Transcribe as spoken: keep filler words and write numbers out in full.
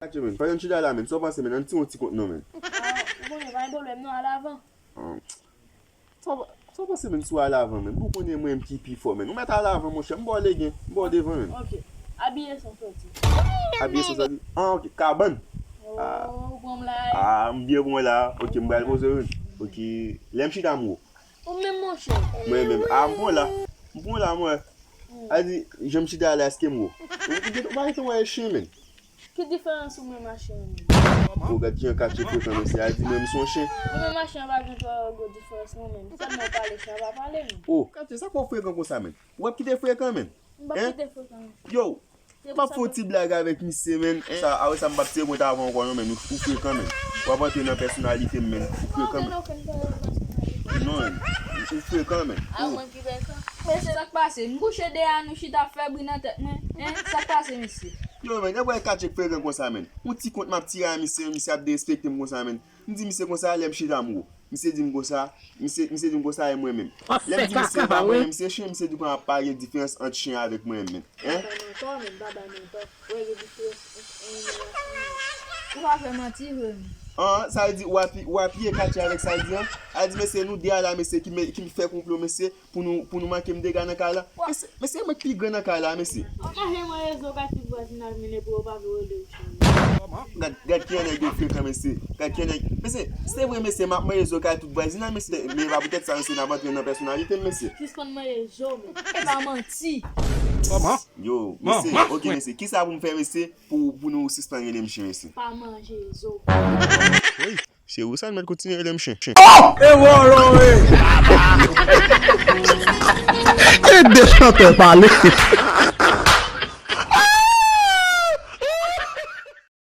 Katye, men, pandan n chita la, men, sa w panse, men, ann tire yon ti kont non, men. Ah, ou konnen, pa gen pwoblèm non, al avan. Ah. Sa w, sa w panse, men, si w al avan, men? Ou konnen mwen menm ki pi fò, men. Ou mèt al avan, monchè. M ba w legen, m ba w devan, men. Ok. Abiye san sòti. Abiye san sòti? Ah, ok. Kabann. Ah. Oh, ou pran m la, eh. Ah, m byen pran w la. Ok, m pral poze w youn. Ok. Lè m chita, m wo. Ou menm, monchè. Mwen menm. Ah, m pran w la. M pran w la, mwen. Hmm. A di, jan m chita la, èske m wo? Ou, ou, ou pa gentan wè chen, men. Ki diferans ou menm ak chen an menm? O, gad kijan Katye frekan, mesye. A di menm s on chen. Ou menm ak chen an pa gen twò gwo diferans non, menm. Sèlman w pale, chen an pa pale, menm. O, Katye, sa k fè w frekan konsa, menm? W ap kite frekan, menm? M p ap kite frekan, menm. Yo, m p ap fè yon ti blag avèk misye, menm. Sa, apre sa, m p ap tire kont avè w ankò non, menm. Ou, ou frekan, menm. W ap antre nan pèsonalite m, menm. Ou frekan, menm. Non, menm. Ou frekan, menm. A, mwen ki frekan. Mesye, sa k pase? M kouche deyò a, nou chita ap fè bri nan tèt mwen. Hein? Sa k pase, mesye? Yo, men, nèg wè Katye k frekan konsa, men. Yon ti kont m ap tire a misye, misye ap derespekte m konsa, men. M di misye konsa, lè m chita, m wo. Misye di m konsa, misye, misye di m konsa, e mwen menm. Lè m di misye pa mwen menm, misye chen, misye di konsa pa gen diferans ant chen avèk mwen menm, men. Hein? Pa bay mantò, men, pa bay mantò. Wè, gen diferans ant yon moun ak yon moun. Ou pa fè manti vre, men. An, sa vle di, w api-, w apiye Katye avèk sa l di an? A di, mesye, nou de a la, mesye, ki me-, ki fè konplo, mesye. Pou nou, pou nou manke m dega nan kay la. Mesye, mesye, mwen k pi gran nan kay la, mesye. Ou kache mwen rezo kay tout vwazinaj mwen, epi ou pa vle rele m chen. Gad, gad kijan nèg yo frekan, mesye. Gad kijan nèg, mesye, se vre, mesye, m ap manje zo kay tout vwazinaj, mesye. Men e pa poutèt sa, mesye, n ap antre nan pèsonalite m, mesye. Sispann manje zo, men. E pa manti. Yo, mesye, ok, mesye. Kisa pou m fè, mesye, pou, pou nou sispann rele m chen, mesye? Pa manje zo. Se ou sa, n mèt kontinye rele m chen. Oh! E wòlò, e! E de chantè pale.